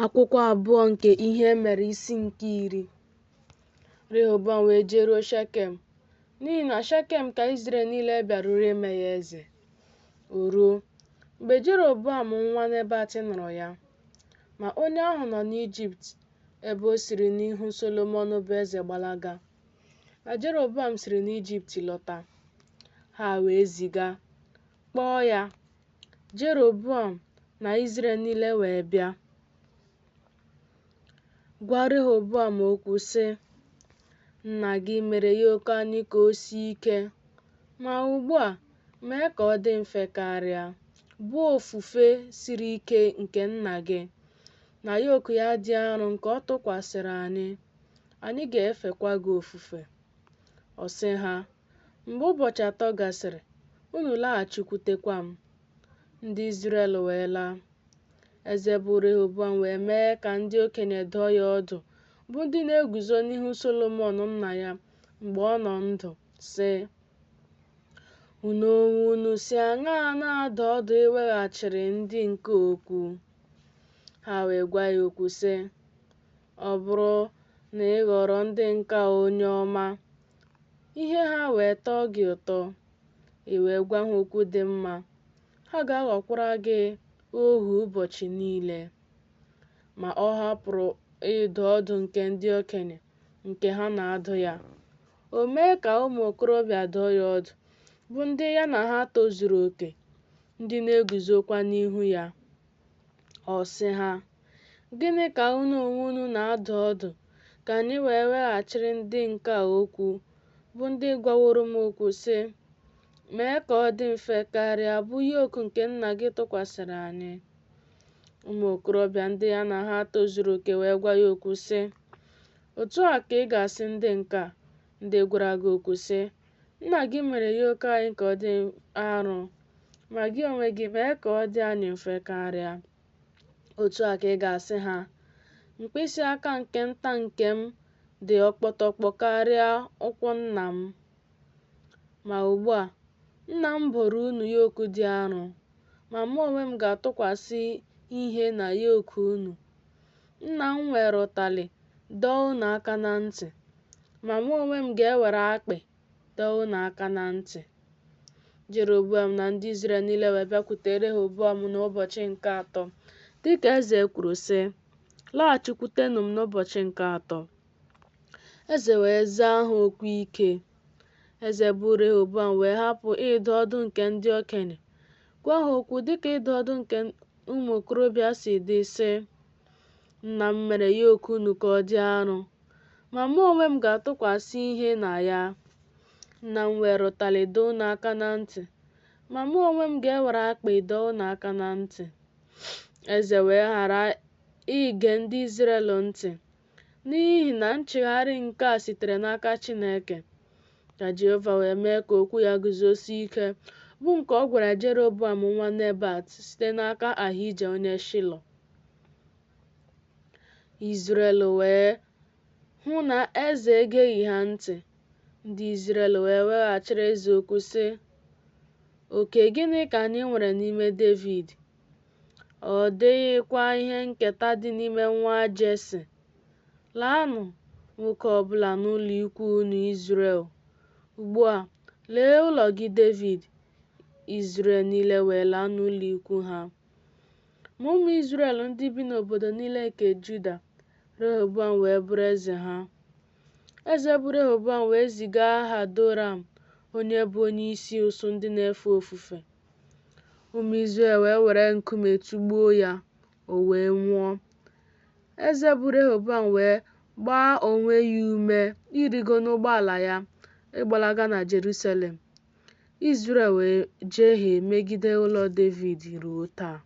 Akwụkwọ abụọ nke Ihe E Mere isi nke iri. Rehoboam wee jeruo Shekem, n'ihi na Shekem ka Izrel niile bịaruru ime ya eze. O ruo, mgbe Jeroboam nwa Nebat nụrụ ya, ma onye ahụ nọ n'Ijipt, ebe o siri n'ihu Solomọn bụ eze gbalaga, na Jeroboam siri n'Ijipt lọta, ha wee ziga, kpọọ ya, Jeroboam na Izrel niile wee bịa gwa Rehoboam okwu, sị, Nna gị mere yoke anyị ka o sie ike, ma ugbu a, mee ka ọ dị mfe karịa, bụ ofufe siri ike nke nna gị, na yoke ya dị arọ nke ọ tụkwasịrị anyị, anyị ga-efekwa gị ofufe. Ọ sị ha, Mgbe ụbọchị atọ gasịrị, unu laghachikwutekwa m. Ndị Izrel wee laa. Eze bụ Rehoboam wee mee ka ndị okenye dụọ ya ọdụ, bụ ndị na-eguzo n'ihu Solomọn nna ya mgbe ọ nọ ndụ, sị, Unu onwe unu si aṅaa na-adụ ọdụ iweghachiri ndị nke a okwu? Ha wee gwa ya okwu, sị, Ọ bụrụ na ị ghọrọ ndị nke a onye ọma, ihe ha wee tọọ gị ụtọ, i wee gwa ha okwu dị mma, ha ga-aghọkwara gị ohu ụbọchị niile. Ma ọ hapụrụ ịdụ ọdụ nke ndị okenye nke ha na-adụ ya. O mee ka ụmụ okorobịa dụọ ya ọdụ, bụ ndị ya na ha tozuru oke, ndị na-eguzokwa n'ihu ya. Ọ sị ha, Gịnị ka unu onwe unu na-adụ ọdụ ka anyị wee weghachiri ndị nke a okwu, bụ ndị gwaworo m okwu, sị, Mee ka ọ dị mfe karịa, bụ yoke nke nna gị tụkwasịrị anyị? Ụmụ okorobịa ndị ya na ha tozuru oke wee gwa ya okwu, sị, Otu a ka ị ga-asị ndị nke a, ndị gwara gị okwu, sị, Nna gị mere yoke anyị ka ọ dị arọ, ma gị onwe gị mee ka ọ dị anyị mfe karịa. Otu a ka ị ga-asị ha, Mkpịsị aka nke nta nke m dị ọkpọtọkpọ karịa ụkwụ nna m. Ma ugbu a, nna m boro unu yoke dị arọ, ma mụ onwe m ga-atụkwasị ihe na yoke unu. Nna m were ụtalị dọọ unu aka na ntị, ma mụ onwe m ga-ewere akpị dọọ unu aka na ntị. Jeroboam na ndị Izrel niile wee bịakwute Rehoboam n'ụbọchị nke atọ, dịka eze kwuru, sị, Laghachikwutenụ m n'ụbọchị nke atọ. Eze wee zaa ha okwu ike. Eze bụ Rehoboam wee hapụ ịdụ ọdụ nke ndị okenye, gwa ha okwu dịka ịdụ ọdụ nke ụmụ okorobịa si dị, sị, Nna m mere yoke unu ka ọ dị arọ, ma mụ onwe m ga-atụkwasị ihe na ya. Nna m were ụtalị dọọ unu aka na ntị, ma mụ onwe m ga-ewere akpị dọọ unu aka na ntị. Eze wee ghara ige ndị Izrel ntị, n'ihi na nchegharị nke a sitere n'aka Chineke, ka Jehova wee mee ka okwu ya guzosie ike, bụ nke ọ gwara Jeroboam nwa Nebat site n'aka Ahija onye Shilo. Izrel wee hụ na eze egeghị ha ntị. Ndị Izrel wee weghachiri eze okwu, sị, Oke gịnị ka anyị nwere n'ime Devid? Ọ dịghịkwa ihe nketa dị n'ime nwa Jesi. Laanụ, nwoke ọ bụla n'ụlọ ikwu unu Izrel. Ugbu a, lee ụlọ gị Devid. Izrel niile wee laa n'ụlọ ikwu ha. Ma ụmụ Izrel ndị bi n'obodo niile nke Juda, Rehoboam wee bụrụ eze ha. Eze bụ Rehoboam wee ziga Hadoram, onye bụ onyeisi ụsụụ ndị na-efe ofufe. Ụmụ Izrel wee were nkume tụgbuo ya, o wee nwụọ. Eze bụ Rehoboam wee gbaa onwe ya ume ịrịgo n'ụgbọala ya ịgbalaga na Jerusalem. Izrel wee jehie megide ụlọ Devid ruo taa.